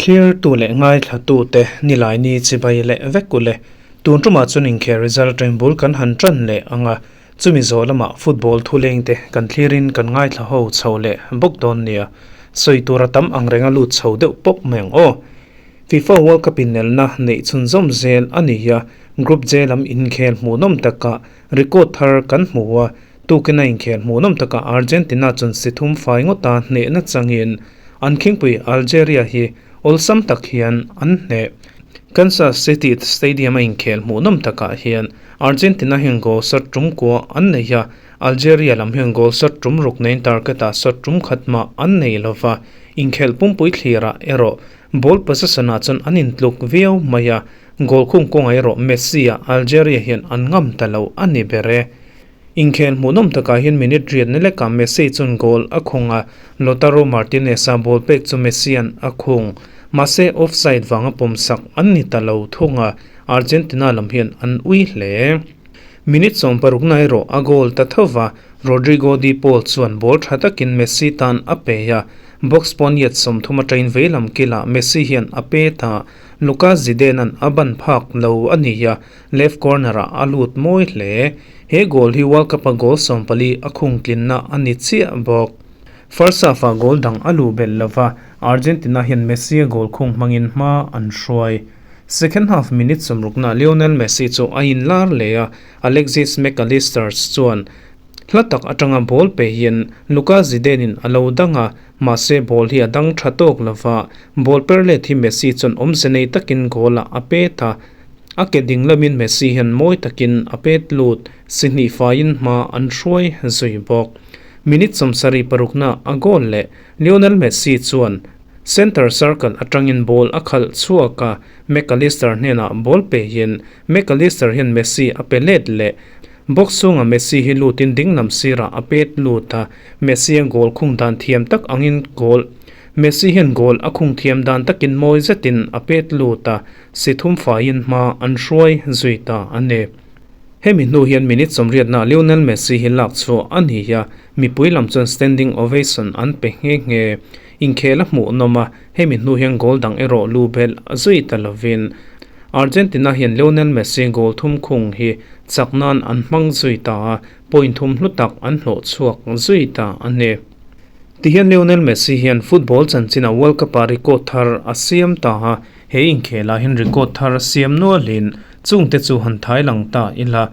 Thlirtu leh ngaithlatute Nilaini chibai leh vek ule. Tun tumah chuan inkhel result ṭain bul kan han ṭan leh ang a, chumi zawh lamah football thulengte kan thlirin kan ngaithla ho chho leh bawk dawn nia. Sawi tura tam ang renga lut chho deuh pawp mai ang aw. FIFA World Cup inelna neih chhunzawm zel a ni a, Group J lam inkhel hmuhnawm takah record thar kan hmu a, tukin a inkhel hmuhnawm takah Argentina chuan si thum fai ngawta hnehna changin an khingpui Algeria hi awlsam tak hian an hneh. Kansas City Stadium a inkhel hmuhnawm takah hian Argentina hian goal sat tum kua an nei a, Algeria lam hian goal sat tum ruk neiin target-ah sat tum khat mah an nei lova, inkhelh pumpui thlirah erawh ball possession-ah chuan an intluk viau mai a, goal khung kawngah erawh Messi-a Algeria hian an ngam ta lo a ni ber e. Inkhel hmuhnawm takah hian minute riat ni lekah Messi chuan goal a khung a, Lautaro Martinez-a ball pek chu Messi-a'n a khung. Mahse offside vanga pawmsak an ni ta lo thung a, Argentina lam hian an ui hle. Minute 16 erawh a goal ta tho va, Rodrigo De Paul chuan ball tha takin Messi tan a pe a, box pawn yet 30 atangin veilam kilah Messi hian a pet a, Lucas Zidane-a'n a ban phak lo a ni a, left corner-ah a lut mawi hle. He goal hi World Cup-a goal 14 a khung tlinna a ni chiah bawk. First half-ah goal dang a luh belh lo va, Argentina hian Messi-a goal khung hmangin hma an hruai. Second half minute 60-naah Lionel Messi chu a inlar leh a, Alexis Mac Allister chuan hla tak atanga ball pe hian Lucas Zidane-in a lo dang a, mahse ball hi a dang tha tawk lo va, ball per let hi Messi chuan awmze nei takin goal-ah a pet a, a ke ding lamin Messi hian mawi takin a pet lut, si hnih faiin hma an hruai zui bawk. Minute 76-naah a goal leh Lionel Messi chuan Center circle atangin ball a khalh chhuak a, Mac Allister hnenah ball pehin Mac Allister hian Messi a pe let leh. Box chhungah Messi hi lutin dinglam sirah a pet lut a, Messi a goal khung dan thiam tak angin goal Messi hian goal a khung thiam dan takin mawi zetin a pet lut a, si thum faiin hma an hruai zui ta a ni. Hemi hnu hian minute 80-naah Lionel Messi hi lak chhuah a ni a, mipui lam chuan standing ovation an pe nghe nghe. Inkhel a hmuh nawm a, hemi hnu hian goal dang erawh lu belh zui ta lovin Argentina hian Lionel Messi goal thum khung hi chak nan an hmang zui ta a, point thum hlu tak an hlawh chhuak zui ta a ni. Tihian Lionel Messi hian football chanchina World Cup-ah record thar a siam ta a, he inkhelah hian record thar siam nualin chungte chu han thai lang ta ila.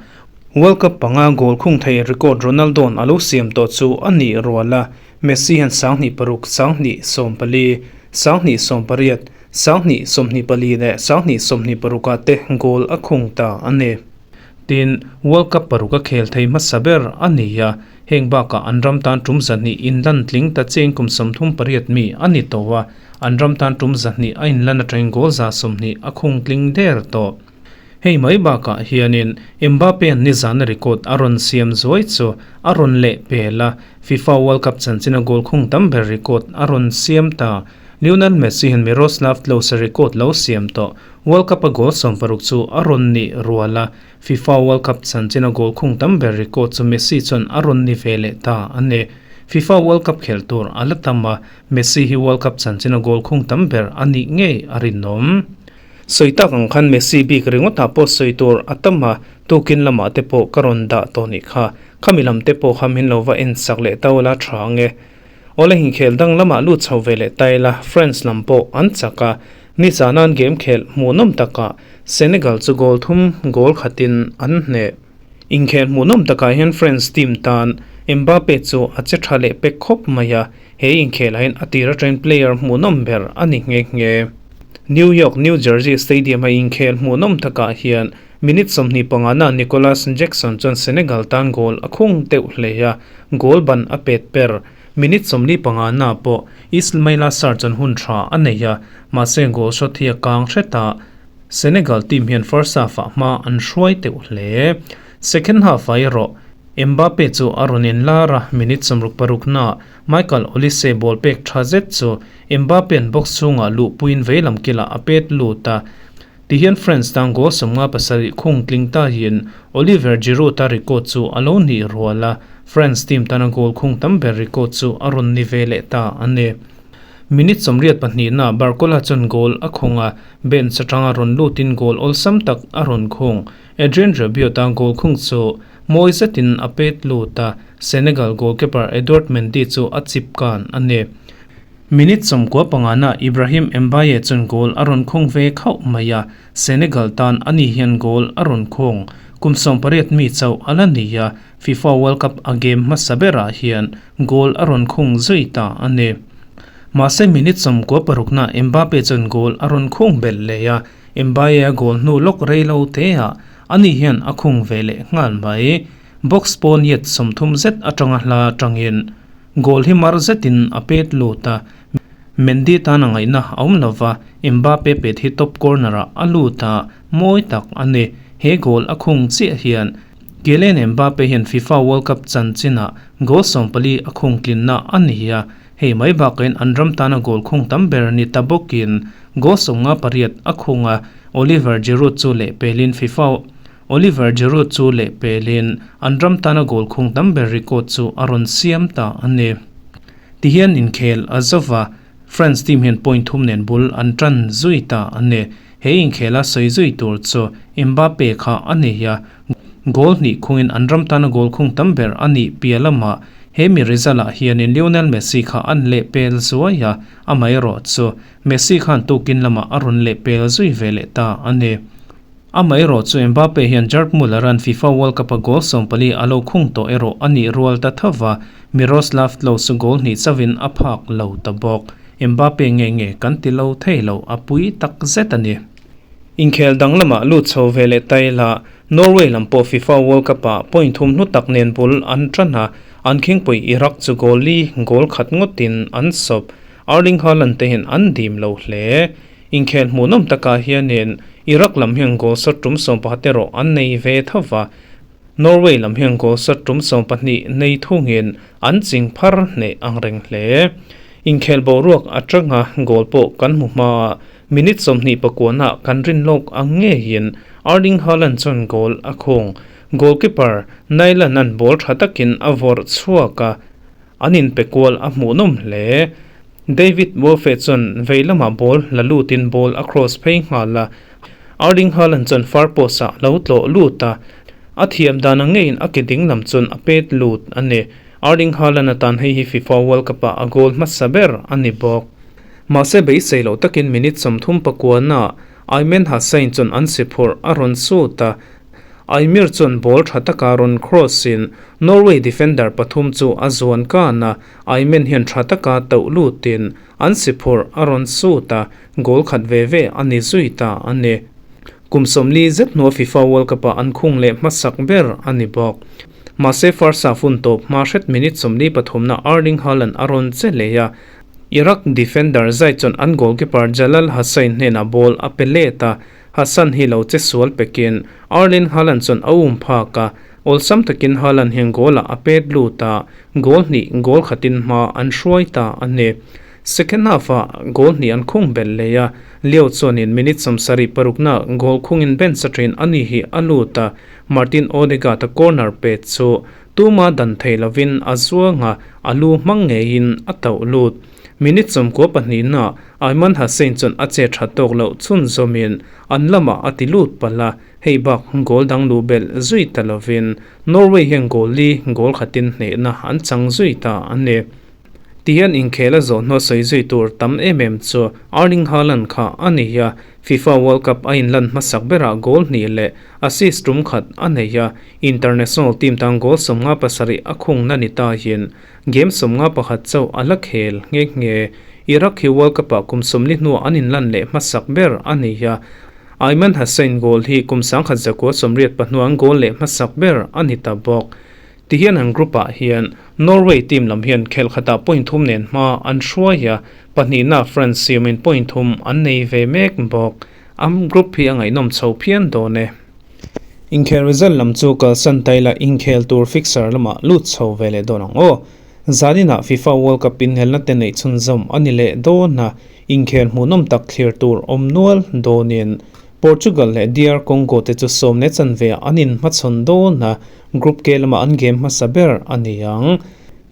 World Cup panga goal khung thei record Ronaldo-a'n a lo siam tawh chu a nih rual a, Messi hian 2006, 2014, 2018, 2024 leh 2026 ah te goal a khung ta a ni. Tin, World Cup paruk a khel thei hmasa ber a ni a, heng bakah an ram tan tum 200 inlan tling ta cheng kum 38 mi a ni tawh a, an ram tan tum 200 a inlan atangin goal 120 a khung tling der tawh. Hei mai bakah hianin Mbappe-a'n nizana record a rawn siam zuai chu a rawn leh pel a, FIFA World Cup chanchina goal khung tam ber record a rawn siam ta. Lionel Messi hian Miroslav Klose record lo siam tawh. World Cup-a goal 60 chu a rawn nih rual a, FIFA World Cup chanchina goal khung tam ber record chu Messi chuan a rawn ni ve leh ta a ni. FIFA World Cup khelh tur a la tam a, Messi hi World Cup chanchina goal khung tam ber a nih ngei a rinawm. Sawi tak ang khan Messi bik ringawtah pawh sawi tur a tam a, tukin lamah te pawh ka rawn dah tawh nih kha. Khami lam te pawh kha min lo va en sak leh tau la tha ang e. Awle inkhel dang lamah lut chho ve leh ta ila, France lam pawh an chak a, nizana an game khelh hmuhnawm takah Senegal chu goal thum goal khatin an hneh. Inkhel hmuhnawm takah hian France team tan Mbappe chu a che tha leh pek khawp mai a, He inkhelah hian a tir atangin player hmuhnawm ber a ni nghe nghe. New York, New Jersey Stadium a inkhel hmuhnawm takah hian minute 25 na Nicolas Jackson chuan Senegal tan goal a khung deuh hle a, goal ban a pet per. Minute 45 na pawh Ismaila Sarr chuan hun tha a nei a, mahse goal shot hi a kang hret a, Senegal team hian first half-ah hma an hruai deuh hle. Second half-ah erawh Mbappe chu a rawn inlar a, minute 66 naah Michael Olise ball pek tha zet chu Mbappe-a'n box chhungah luhpuiin veilam kilah a pet lut a. Tihian France tan goal 57 khung tling tahin Oliver Giroud-a record chu a lo nih rual a, France team tana goal khung tam ber record chu a rawn ni ve leh ta a ni. Minute 82 na Barcola chuan goal a khung a, bench atanga rawn lutin goal awlsam tak a rawn khung. Adrien Rabiot-a goal khung chu mawi zetin a pet lut a, Senegal goalkeeper Edouard Mendy chu a chip kan a ni. Minute 95 na Ibrahim Mbaye chuan goal a rawn khung ve khauh mai a, Senegal tan ani hian goal a rawn khung. Kum 18 mi chauh a la ni a, FIFA World Cup a game hmasa berah hian goal a rawn khung zui ta a ni. Mahse minute 96 na Mbappe chuan goal a rawn khung belh leh a, Mbaye a goal hnu lawk rei lo te ah ani hian a khung ve leh nghal mai. Box pawn yet 30 zet atanga hla atangin goal hi mar zetin a pet lut a, Mendy tan a ngaihna a awm lova, Mbappe pet hi top corner ah a lut a, mawi tak a ni. He goal a khung chiah hian Kylian Mbappe hian FIFA World Cup chanchinah goal 14 a khung tlinna a ni a, hei mai bakain an ram tana goal khung tam ber ni ta bawkin goal 58 a khung a, Oliver Giroud chu lehpelin FIFA Oliver Giroud chu lehpelin an ram tana goal khung tam ber record chu a rawn siam ta a ni. Tihian inkhel a zova, France team hian point thum nen bul an tan zui ta a ni. He inkhel a sawi zui tur chu Mbappe kha a ni a, goal hnih khungin an ram tana goal khung tam ber a nih piah lamah he mi result ah hianin Lionel Messi kha an lehpel zuai a, amaherawh chu Messi khan tukin lamah a rawn lehpel zui ve leh ta a ni. Amaherawh chu Mbappe hian Gerd Muller an FIFA World Cup a goal 14 a lo khung tawh erawh a nih rual ta thova, Miroslav Klose goal hnih chauhin a phak lo ta bawk. Mbappe nge nge kan ti lo thei lo, a pui tak zet a ni. Inkhel dang lamah lut chho ve leh ta ila, Norway lam pawh FIFA World Cup ah point thum hnu tak nen bul an tan a, an khingpui Iraq chu goal li goal khat ngawtin an sawp. Erling Haaland te hian an dim lo hle. Inkhel hmuhnawm takah hianin Iraq lam hian goal shot tum 11 erawh an nei ve thova, Norway lam hian goal shot tum 12 nei thungin an ching phar hneh ang reng hle. Inkhel boruak atanga goal pawh kan hmu hma minute 29 ah kan rin lawk ang ngeiin Erling Haaland chuan goal a khung. Goalkeeper Nyland an ball tha takin a vawrh chhuak a, an inpekual a hmuhnawm hle. David Wolfe chuan vei lamah ball la lutin ball a cross phei nghal a, Erling Haaland chuan far post ah lo tlawh lut a, a thiam dan ang ngeiin a ke ding lam chuan a pet lut a ni. Erling Haaland atan hei hi FIFA World Cup ah a goal hmasa ber a ni bawk. Mahse beisei loh takin minute 39 ah Aymen Hussein chuan an si phurh a rawn sut a, Aymir chuan ball tha taka rawn cross in Norway defender pathum chu a zuan kan a, Aymen hian tha taka tauh lutin an si phurh a rawn sut a, goal khat ve ve a ni zui ta a ni. Kum 40 zet hnuah FIFA World Cup ah an khung leh hmasak ber a ni bawk. Mahse first half hun tawp hma hret minute 43 na Erling Haaland a rawn che leh a, Iraq defender zai chuan an goalkeeper Jalal Hussein hnenah ball a pe let a, Hassan hi lo che sual pekin Erling Haaland chuan a um phak a, awlsam takin Haaland hian goal ah a pet lut a, goal hnih goal khatin hma an hruai ta a ni. Second half ah goal hnih an khung belh leh a, Leo chuanin minute 76 na goal khungin bench atangin ani hi a lut a, Martin Odegaard a corner pet chu tuma dan thei lovin a zuang a, a lu hmang ngeiin a tauh lut. Minute 92 na Ayman Hussein chuan a che tha tawk loh chhun zawmin an lamah a ti lut palh a, hei bak goal dang luh belh zui ta lovin Norway hian goal li goal khatin hnehna an chang zui ta a ni. Tihian inkhel a zawh hnuah sawi zui tur tam em em chu Erling Haaland kha a ni a, FIFA World Cup a inlan hmasak berah goal hnih leh assist tum khat a nei a, international team tan goal 57 a khungna ni ta hian game 51 chauh a la khel nghe nghe. Iraq hi World Cup ah kum 40 hnuah an inlan leh hmasak ber a ni a, Ayman Hussein goal hi kum 1984 an goal leh hmasak ber a ni ta bawk. Tihian an group ah hian Norway team lam hian khel khatah point thum nen hma an hruai a, pahnih na France siamin point thum an nei ve mek bawk. Am group hi a ngaihnawm chho phian dawn e. Inkhel result lam chu kalsan taila inkhel tur fixture lamah lut chho ve leh dawn ang aw. Zaninah FIFA World Cup inhelna te neih chhunzawm a ni leh dawn a, inkhel hmuhnawm tak thlir tur awm nual dawnin Portugal leh DR Congo te chu sawm leh chanve ah an inhmachhawn dawn a, Group K lamah an game hmasa ber a ni ang.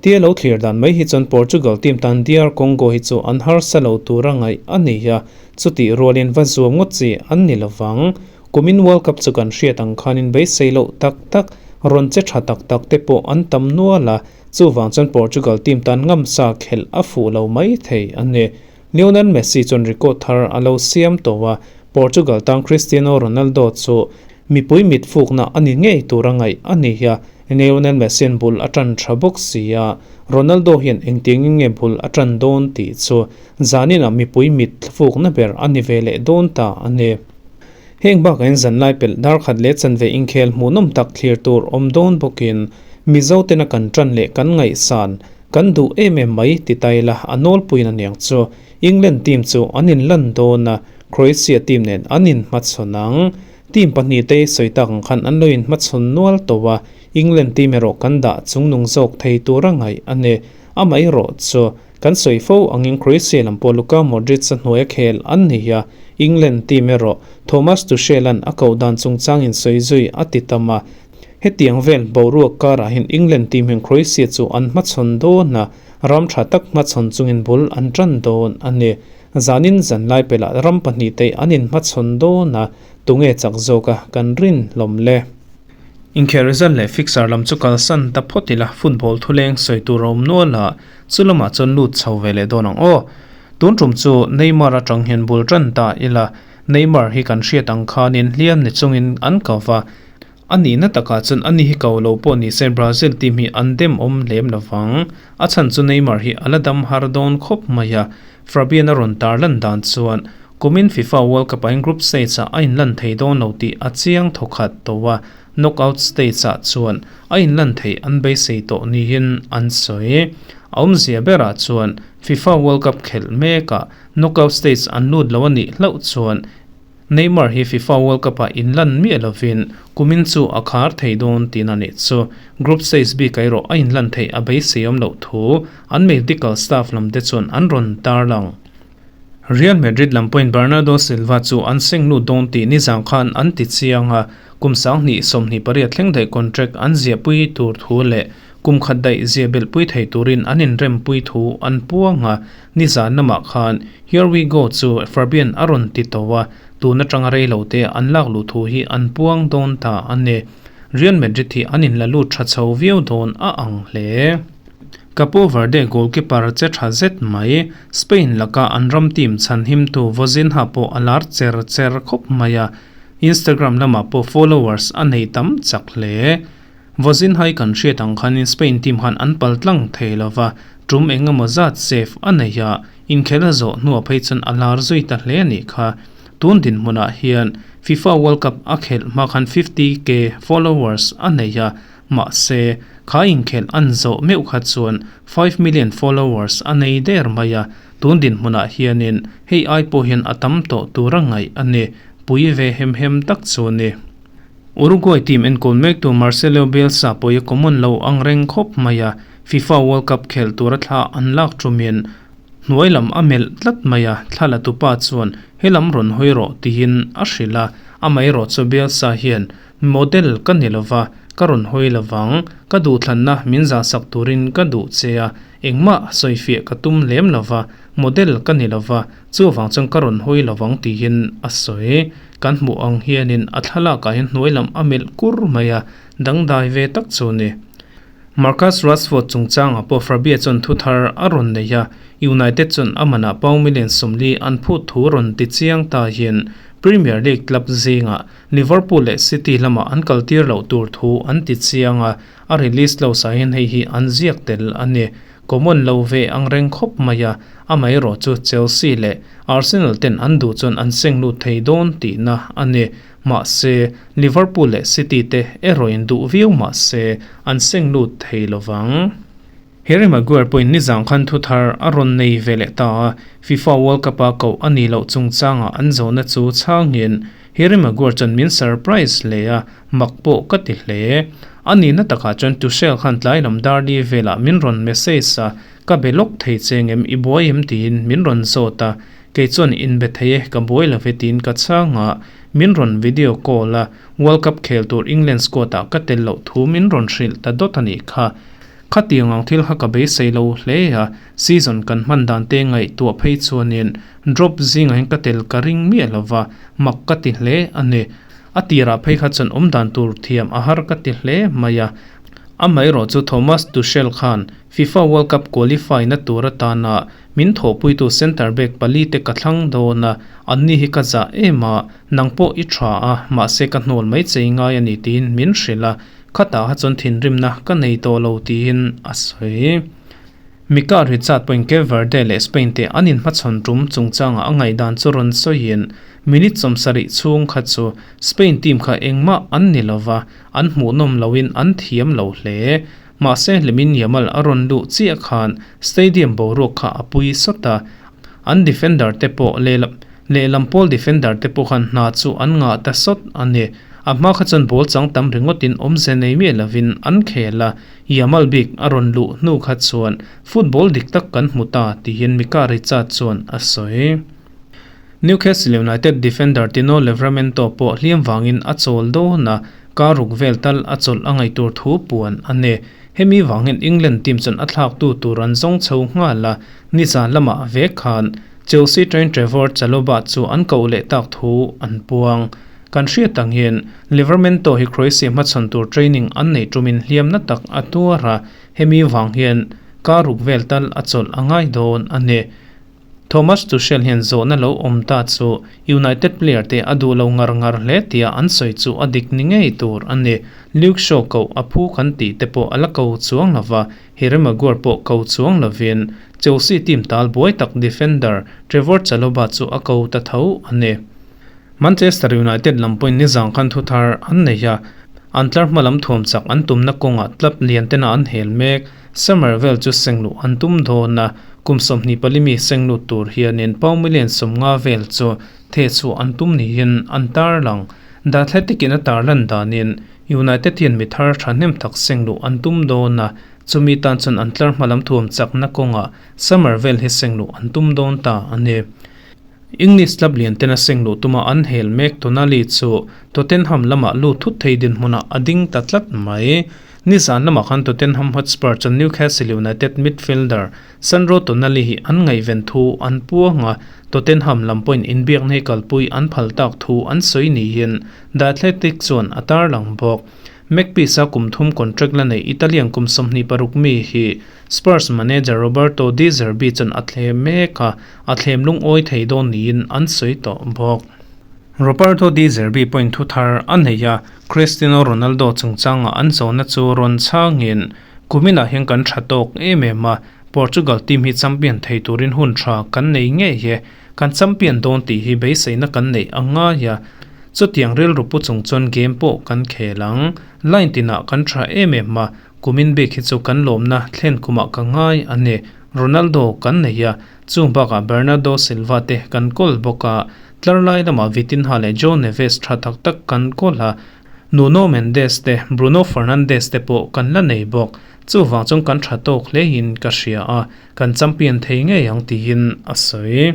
Tia lo thlir dan mai hi chuan Portugal team tan DR Congo hi chu an harsa lo tura ngaih a ni a, chutih rualin va zuam ngawt chi an ni lovang. Kumin World Cup chu kan hriat ang khanin beisei loh tak tak, rawn che tha tak tak te pawh an tam nual a, chuvang chuan Portugal team tan ngamsa khelh a fuh lo mai thei a ni. Lionel Messi chuan record thar a lo siam tawh a, Portugal tan Cristiano Ronaldo chu mipui mit fukna a ni ngei tura ngaih a ni a, Lionel Messi-a'n bul a tan tha bawk si a, Ronaldo hian engtiangin nge bul a tan dawn tih chu zaninah mipui mit fukna ber a ni ve leh dawn ta a ni. Heng bakah hian zanlai pelh darkhat leh chanve inkhel hmuhnawm tak thlir tur awm dawn bawkin Mizo tena kan tan leh kan ngaihsan kan duh em em mai ti ta ila a nawlpuiin a niang chu England team chu an inlan dawn a, Croatia team nen an inhmachhawn ang. Team pahnihte sawi tak ang khan an lo inhmachhawn nual tawh a, England team erawh kan dah chungnung zawk thei tura ngaih a ni. Amaherawh chu kan sawi fo angin Croatia lam pawh Luka Modric-a hnuaia khel an ni a, England team erawh Thomas Tuchel-a'n a koh dan chungchangin sawi zui a ti tam a. Hetiang vel boruak karah hian England team hian Croatia chu an hmachhawn dawn a, ram tha tak hmachhawn chungin bul an tan dawn a ni. Zanin zanlai pelah ram pahnihte an inhmachhawn dawn a, tunge chak zawka kan rin hlawm le? Inkhel result leh fixture lam chu kalsan ta phawt ila, football thuleng sawi tur a awm nual a, chu lamah chuan lut chho ve leh dawn ang aw. Tun tum chu Neymar atang hian bul tan ta ila, Neymar hi kan hriat ang khanin hliam ni chungin an ko va, A nihna takah chuan ani hi ko lo pawh ni se Brazil team hi an dem awm lem lovang. A chhan chu Neymar hi a la dam har dawn khawp mai a, Fabian a rawn tar lan dan chuan kumin FIFA World Cup ah hian group stage ah a inlan thei dawn lo tih a chiang thawkhat tawh a, knockout stage ah chuan a inlan theih an beisei tawh niin an sawi. A awmzia berah chuan FIFA World Cup khelh mekah knockout stage an lut lo a nih hlauh chuan Neymar hi FIFA World Cup-ah inlan miah lovin kumin chu a khar thei dawn tihna nih chu. Group stage bik erawh a inlan theih a beiseiawm loh thu an medical staff lam te chuan an rawn tarlang. Real Madrid lam pawhin Bernardo Silva chu an seng lut dawn tih nizang khan an ti chiang a, kum 2028 thleng daih contract an ziahpui tur thu leh kum khat daih ziah belhpui thei turin an inrempui thu an puang a. Nizan lamah khan Here we go chu Fabian a rawn ti tawh a, tun atanga rei lo te an lak luh thu hi an puang dawn ta a ni. Real Madrid hi an inla lut tha chho viau dawn a ang hle. Capo Verde goalkeeper che tha zet mai, Spain laka an ram team chhan himtu Vozinha pawh a lar cher cher khawp mai a, Instagram lamah pawh followers a nei tam chak hle. Vozinhai kan hriat ang khanin Spain team khan an pal tlang thei lo va, tum eng emaw zat safe a nei a, inkhel a zawh hnuah phei chuan a lar zui ta hle a nih kha. Tun dinhmunah hian FIFA World Cup a khelh hma khan 50K followers a nei a, mahse kha inkhelh an zawh meuh kha chuan 5 million followers a nei der mai a, tun dinhmunah hianin hei ai pawh hian a tam tawh tur a ngaih a ni, pui ve hem hem tak chu a ni. Uruguay team enkawl mektu Marcelo Bielsa pawh i common lo ang reng khawp mai a, FIFA World Cup khelh tura thla an lak tumin hnuai lam a melh tlat mai a, thla la tupa chuan helam rawn hawi rawh tiin a hrilh a, amaherawh chu Bielsa hian model ka ni lova, ka rawn hawi lovang, ka duhthlanna min zahsak turin ka duh che a, engmah sawifiah ka tum lem lova, model ka ni lova, chuvang chuan ka rawn hawi lovang tiin a sawi. Kan hmuh ang hianin a thlalakah hian hnuai lam a melh kur mai a, dangdai ve tak chu a ni. Marcus Rashford chungchangah pawh Fabia chuan thu thar a rawn nei a, United chuan a manah pound million 40 an phut thu rawn ti chiang ta hian Premier League club zingah Liverpool leh City lamah an kaltir loh tur thu an ti chiang a, a release close ah hian hei hi an ziak tel a ni. Common lo ve ang reng khawp mai a, amaherawh chu Chelsea leh Arsenal ten an duh chuan an seng lut thei dawn tihna a ni. Mahse, Liverpool leh City te erawhin duh viau mahse an seng lut thei lovang. Harry Maguire pawhin nizang khan thu thar a rawn nei ve leh ta a, FIFA World Cup-a koh a nih loh chungchangah an zawhna chu chhangin Harry Maguire chuan min surprise hle a, mak pawh ka ti hle. A nihna takah chuan Tuchel khan tlai lam dar li velah min rawn message a, ka be lawk thei che ngem i buai em tiin min rawn zawt a, kei chuan in be thei e ka buai lo ve tiin ka chhang a, min rawn video call a, World Cup khel tur England squad ah ka tel loh thu min rawn hrilh ta dawt a nih kha. Khatiang ang thil kha ka beisei lo hle a, season kan hman dan te ngaihtuah phei chuanin drop zingah hian ka tel ka ring miah lo va, mak ka ti hle a ni. A tirah phei kha chuan awm dan tur thiam a har ka ti hle mai a. Amaherawh chu Thomas Tuchel khan FIFA World Cup qualify na tur atana min thawhpuitu centre back pali te ka thlang dawn a, anni hi ka zah em a, nang pawh i tha a, mahse ka hnawl mai chei ngai a ni tiin min hrilh a, khatah kha chuan thinrimna ka nei tawh lo tiin a sawi. Mika Richard pawhin Cape Verde leh Spain te an inhmachhawn tum chungchangah a ngaihdan chu rawn sawiin, minute 70 chhung kha chu Spain team kha engmah an ni lova, an hmuhnawm loin an thiam lo hle. Mahse Lamine Yamal a rawn luh chiah khan stadium boruak kha a pui sawt a, an defender te pawh lehlam pawl defender te pawh khan hna chu an ngah ta sawt a ni. A hma kha chuan ball chang tam ringawtin awmze nei miah lovin an khel a, Yamal bik a rawn luh hnu kha chuan football dik tak kan hmu ta tiin Mika Richard chuan a sawi. Newcastle United defender Tino Livramento pawh hliam vangin a chawl dawn a, kar ruk vel tal a chawlh a ngaih tur thu puan a ni. Hemi vangin England team chuan a thlaktu tur an zawng chho nghal a, nizan lamah vek khan Chelsea train Trevor Chalobah chu an koh leh tak thu an puang. Kan hriat ang hian Livramento hi Croatia hmachhawn tur training an neih tumin hliamna tak a tuar a, hemi vang hian kar ruk vel tal a chawlh a ngai dawn a ni. Thomas Tuchel hian zawhna lo awm ta chu United player te a duh lo ngar ngar hle tia an sawi chu a dik ni ngei tur a ni. Luke Shaw koh a phu kan tih te pawh a la ko chuang lo va, Harry Maguire pawh ko chuang lovin Chelsea team tal buai tak defender Trevor Chalobah chu a ko ta tho a ni. Manchester United lam pawhin nizang khan thu thar an nei a, an tlar hma lam thuam chak an tumna kawngah club lian tena an hel mek. Summer vel chu sengluh an tum dawn a, kum 24 mi senglut tur hianin pound million 50 vel chu thehchhuah an tum niin an tarlang. The Athletic in a tarlan danin United hian mi thar thahnem tak sengluh an tum dawn a, chumi tan chuan an tlar hma lam thuam chakna kawngah summer vel hi sengluh an tum dawn ta a ni. English club lian tena seng luh tuma an hel mek Tonali chu Tottenham lamah lut thut thei dinhmunah a ding ta tlat mai. Nizan lamah khan Tottenham Hotspur chuan Newcastle United midfielder Sandro Tonali hi an ngaihven thu an puang a, Tottenham lam pawhin inbiakna hi kalpui an phal tak thu an sawi niin The Athletic chuan a tarlang bawk. Magpies-a kum thum contract la nei Italian kum 26 mi hi Spurs manager Roberto De Zerbi chuan a thlem mek a, a thlem lungawi thei dawn niin an sawi tawh bawk. Roberto De Zerbi pawhin thu thar a nei a, Cristiano Ronaldo chungchangah an zawhna chu rawn chhangin, Kuminah hian kan tha tawk em em a, Portugal team hi champion thei turin hun tha kan nei ngei e, kan champion dawn tih hi beiseina kan neih a ngai a, chutiang rilru pu chung chuan game pawh kan khel ang. Line tinah kan tha em em a, Kumin bik hi chu kan lawmna thlen kumah ka ngai a ni. Ronaldo kan nei a, chung bakah Bernardo Silva te kan kawl bawk a, tlar lai lamah Vitinha leh Joao Neves tha tak tak kan kawl a, Nuno Mendes te, Bruno Fernandes te pawh kan la nei bawk. Chuvang chuan kan tha tawk hlein ka hria a, kan champion thei ngei ang tiin a sawi.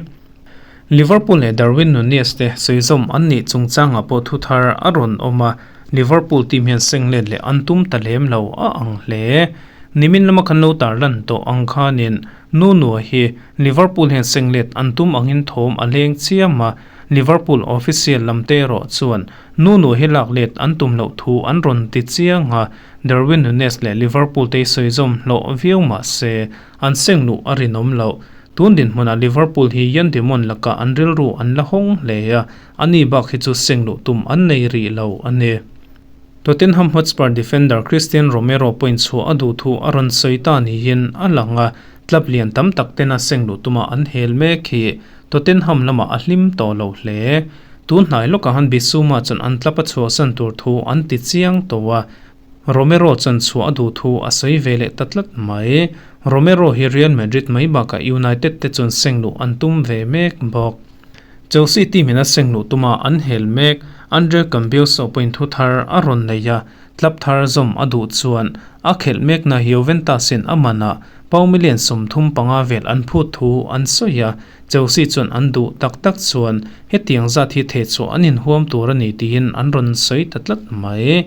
Liverpool leh Darwin Nunez te sawi zawm an nih chungchangah pawh thu thar a rawn awm a, Liverpool team hian seng let leh an tum ta lem lo a ang hle. Nimin lama kan lo tarlan tawh ang khanin Nuno hi Liverpool hian seng let an tum angin thawm a leng chiam a, Liverpool official lam te erawh chuan Nuno hi lak let an tum loh thu an rawn ti chiang a, Darwin Nunez leh Liverpool te hi sawi zawm hlawh viau mah se an seng luh a rinawm loh. Tun dinhmunah Liverpool hi Yan Demon lakah an rilru an la hawng hle a, ani bak hi chu seng luh tum an nei rih lo a ni. Tottenham Hotspur defender Cristian Romero pawhin chhuah a duh thu a rawn sawi ta niin a lang a, club lian tam tak tena seng luh tuma an hel mek hi Tottenham lamah a hlim tawh lo hle. Tun hnai lawkah han Bissouma chuan an club a chhuahsan tur thu an ti chiang tawh a, Romero chuan chhuah a duh thu a sawi ve leh ta tlat mai. Romero hi Real Madrid mai bakah United te chuan seng luh an tum ve mek bawk. Chelsea team in a seng luh tuma an hel mek. Andre Cambiaso pawhin thu thar a rawn nei a, club thar zawm a duh chuan a khelh mekna Juventus in a manah pound million 35 vel an phut thu an sawi a, Chelsea chuan an duh tak tak chuan hetiang zat hi thehchhuah an inhuam tur a ni tiin an rawn sawi ta tlat mai.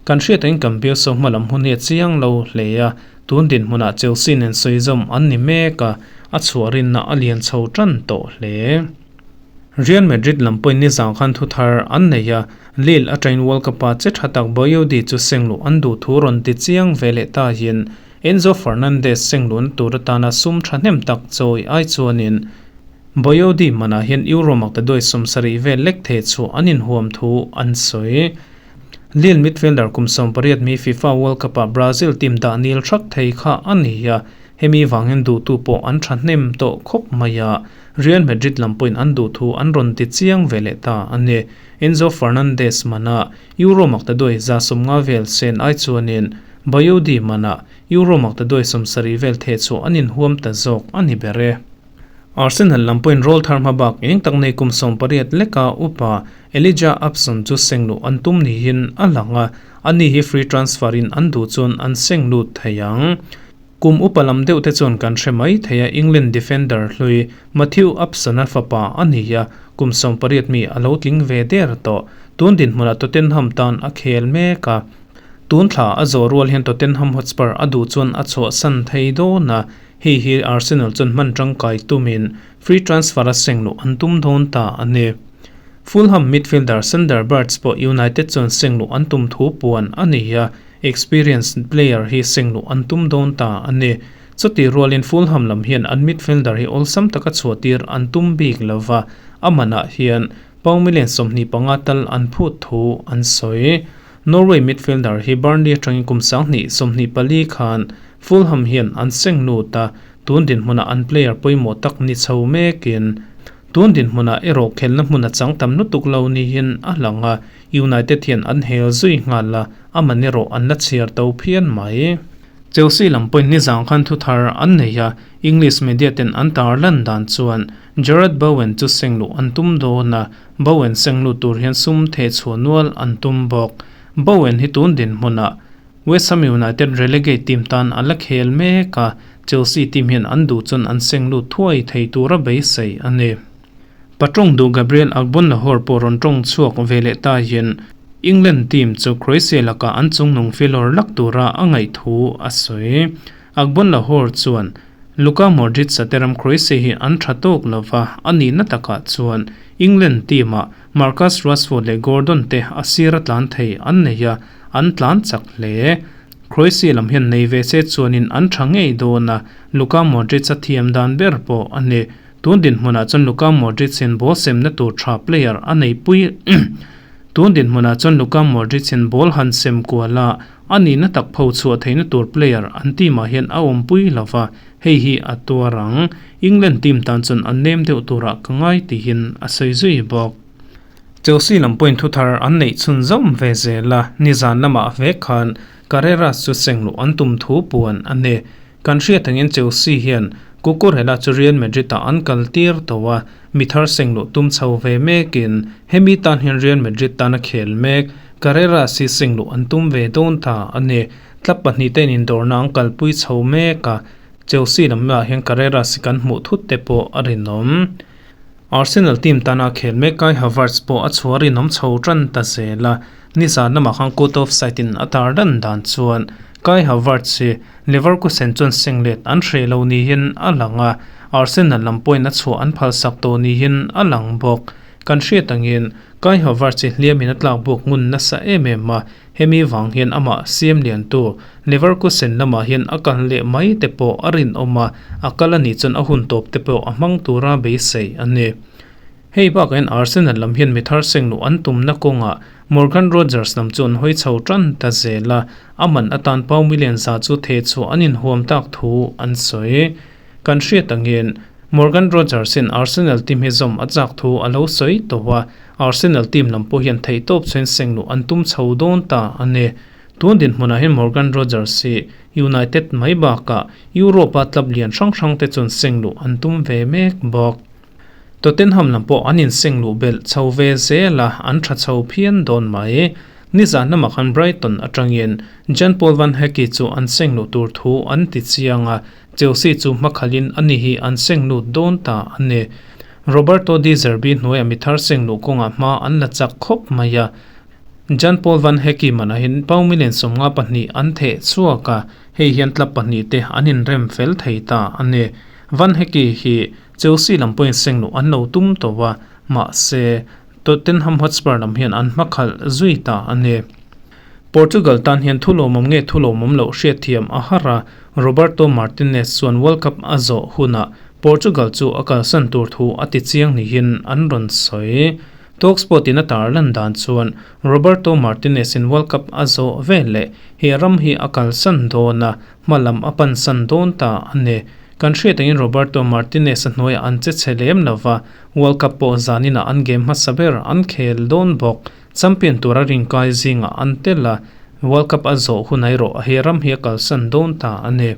Kan hriat angin kan bialso hma lam hun hi a chiang lo hle a, Tun dinhmunah Chelsea nen sawizawm an ni mek a, a chhuah rinna a lian chho tan tawh hle. Real Madrid lam pawhin nizan khan thu thar an nei a, Lille atangin World Cup-a che tha tak Boyodi chu sengluh an duh thu rawn ti chiang ve leh ta hian Enzo Fernandez sengluhna tur atana sum thahnem tak chawi ai chuanin Boyodi manah hian Euro maktaduai 70 vel lek thei chhuah an inhuam thu an sawi. Lille midfielder kum 18 mi FIFA World Cup-ah Brazil team dah nil thak thei kha a ni a, hemi vang hian duhtu pawh an thahnem tawh khawp mai a, Real Madrid lam pawhin an duh thu an rawn ti chiang ve leh ta a ni. Enzo Fernandez manah Euro maktaduai 150 vel sen ai chuanin Bayodi manah Euro maktaduai 70 vel theh chhuah an inhuam ta zawk a ni ber e. Arsenal lam pawhin roll thar hma bak eng tak nei kum 18 leka upa Elijah Upson chu seng luh an tum niin a lang a, ani hi free transfer in an duh chuan an seng lut thei ang. Kum upa lam deuh te chuan kan hre mai thei a, England defender hlui Matthew Upson-a fapa a ni a, kum 18 mi a lo tling ve der tawh. Tun dinhmunah Tottenham tan a khel mek a. Tun thla a zawh rual hian Tottenham Hotspur a duh chuan a chhuahsan thei dawn a, Hei hi Arsenal chuan hman tangkai tumin free transfer a seng luh an tum dawn ta a ni. Fulham midfielder Sander Berge pawh United chuan seng luh an tum thu puan a ni a, experienced player hi seng luh an tum dawn ta a ni. Chutih rualin Fulham lam hian an midfielder hi awlsam taka chhuahtir an tum bik lova, a manah hian pound million 25 tal an phut thu an sawi. Norway midfielder hi Burnley atangin kum 2024 khan Fulham hian an seng lut a, tun dinhmunah an player pawimawh tak ni chho mekin tun dinhmunah erawh khelna hmun a chang tam lutuk lo niin a lang a, United hian an hel zui nghal a, a man erawh an la chhiar to phian mai. Chelsea lam pawhin nizang khan thu thar an nei a, English media ten an tar lan dan chuan Jarrod Bowen chu seng luh an tum dawn a, Bowen seng lut tur hian sum theh chhuah nual an tum bawk. Bowen hi tun dinhmunah West Ham United relegate team tan a la khel mek a, Chelsea team hian an duh chuan an seng lut thuai thei tura beisei a ni. Patawng duh Gabriel Agbonlahor pawh rawn tawng chhuak ve leh ta hian England team chu Croatia lakah an chungnung filawr lak tura a ngaih thu a sawi. Agbonlahor chuan Luka Modric a te ram Croatia hi an tha tawk lova, a nihna takah chuan England team-ah Marcus Rashford leh Gordon te a sir a tlan thei an nei a, an tlan chak hle. Croatia lam hian nei ve se chuanin an tha ngei dawn a, Luka Modric a thiam dan ber pawh a ni. Tun dinhmunah chuan Luka Modric in ball semna tur tha player a nei pui Tun dinhmunah chuan Luka Modric in ball han sem kual a, a nihna tak pho chhuah theihna tur player an team ah hian a awmpui lova, hei hi a tuar ang. England team tan chuan an nem deuh turah ka ngai tihin a sawi zui bawk. Chelsea lam pawhin thu thar an neih chhun zawm ve zel a, nizan lamah vek khan Carreras chu seng luh an tum thu puan a ni. Kan hriat angin Chelsea hian Cucurella chu Real Madrid-ah an kal tir tawh a, mi thar seng luh tum chho ve mekin hemi tan hian Real Madrid tan a khel mek. Carreras hi seng luh an tum ve dawn ta a ni. Club pahnih te indawrna an kalpui chho mek a, Chelsea lamah hian Carreras hi kan hmuh thut te pawh a rinawm. Arsenal team tana khel mek Kai Havertz pawh a chhuah rinawm chho tan ta zel a, nizan lamah khan court of side in a tar dan dan chuan Kai Havertz hi Leverkusen chuan singlet an hreh lo niin a lang a, Arsenal lam pawhin a chhuah an phalsak tawh niin a lang bawk. Kan hriat angin Kai Havertz hi hliamin a tlak buak ngun nasa em em a, Hemi vang hian amah siam liantu Leverkusen lamah hian a kal leh mai te pawh a rinawm a, a kal a nih chuan a hun tawp te pawh a hmang tura beisei a ni. Hei bakah hian Arsenal lam hian mi thar seng luh an tumna kawngah Morgan Rogers lam chu an hawi chho tan ta zel a, a man atan Pau million za chu theh chhuah an inhuam tak thu an sawi. Kan hriat angin Morgan Rogers in Arsenal team hi zawm a chak thu a lo sawi tawh a, Arsenal team lam pawh hian theihtawp chhuain seng luh an tum chho dawn ta a ni. Tun dinhmunah hian Morgan Rogers hi United mai bakah Europe-a club lian hrang hrang te chuan seng luh an tum ve mek bawk. Tottenham lam pawh an inseng luh belh chho ve zel a, an tha chho phian dawn mai. Nizan lamah khan Brighton atangin Jan-Paul van Hecke chu an seng luh tur thu an ti chiang a, Chelsea chu hmakhalin ani hi an seng lut dawn ta a ni. Roberto De Zerbi hnuaia mi thar seng luh kawngah hma an la chak khawp mai a. Jan Paul van Hecke manah hian pound million 52 an theh chhuak a, hei hian club pahnihte an inrem fel thei ta a ni. Van Hecke hi Chelsea lam pawhin seng luh an lo tum tawh a, mahse Tottenham Hotspur lam hian an hmakhalh zui ta a ni. Portugal tan hian thu lawmawm nge thu lawmawm loh hriatthiam a har a, Roberto Martinez chuan World Cup a zawh hunah Portugal chu a kalsan tur thu a ti chiang niin an rawn sawi. Talksport in a tar lan dan chuan Roberto Martinez in World Cup a zawh veleh he ram hi a kalsan dawn a, hma lam a pansan dawn ta a ni. Kan hriat angin Roberto Martinez a hnuaiah an che chhe lem lova, World Cup pawh zaninah an game hmasa ber an khel dawn bawk. Champion tura rinkai zingah an tel a, World Cup a zawh hun erawh he ram hi a kalsan dawn ta a ni.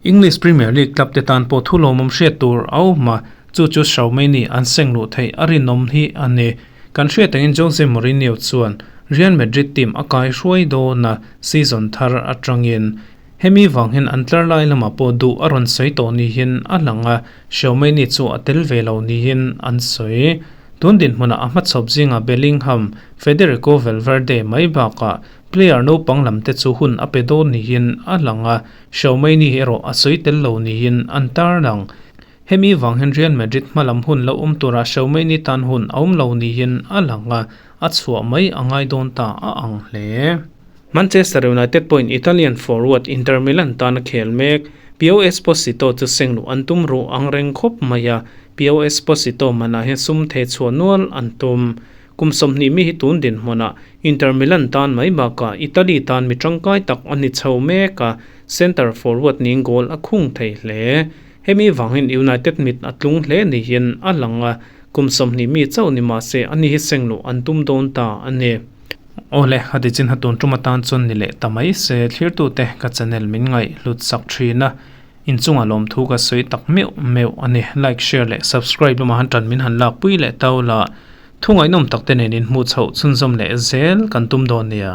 English Premier League club te tan pawh thu lawmawm hriat tur a awm a, chu chu Xiaomei an seng luh theih a rinawm hi a ni. Kan hriat angin Jose Mourinho chuan Real Madrid team a kai hruai dawn a, season thar atangin hemi vang hian an tlar lai lamah pawh duh a rawn sawi tawh niin a lang a, Xiaomei chu a tel ve lo niin an sawi. Tun dinhmunah a hmachhawp zingah Bellingham, Federico Valverde mai bakah player naupang lamte chu hun a pe dawn niin a lang a, Xiaomei erawh a sawi tel lo niin an tarlang. Hemi vang hian Real Madrid hmalam hun lo awm turah Xiaomei tan hun a awm lo niin a lang a, a chhuah mai a ngai dawn ta a ang hle. Manchester United pawhin Italian forward Inter Milan tan a khel mek. Pio Esposito chu seng luh an tum ruh ang reng khawp mai a, Pio Esposito manah hian sum thei chhuah nual an tum. Kum 20 mi hi tun dinhmunah Inter Milan tan mai bakah Italy tan mi tangkai tak a ni chho mek a, centre forward niin goal a khung thei hle. Hemi vangin United mit a tlung hle niin a lang a, kum 20 mi chauh ni mahse ani hi seng luh an tum dawn ta a ni. Awle, a ti chin ha tun tum atan chuan ni leh ta mai se, thlirtute ka channel min ngaih hlut sak thin a, inchunga lawmthu ka sawi tak meuh meuh a ni. Like, share leh subscribe lamah han tan min han lakpui leh tau la, thu ngaihnawm tak te nen inhmuh chhoh chhunzawm leh zel kan tum dawn nia.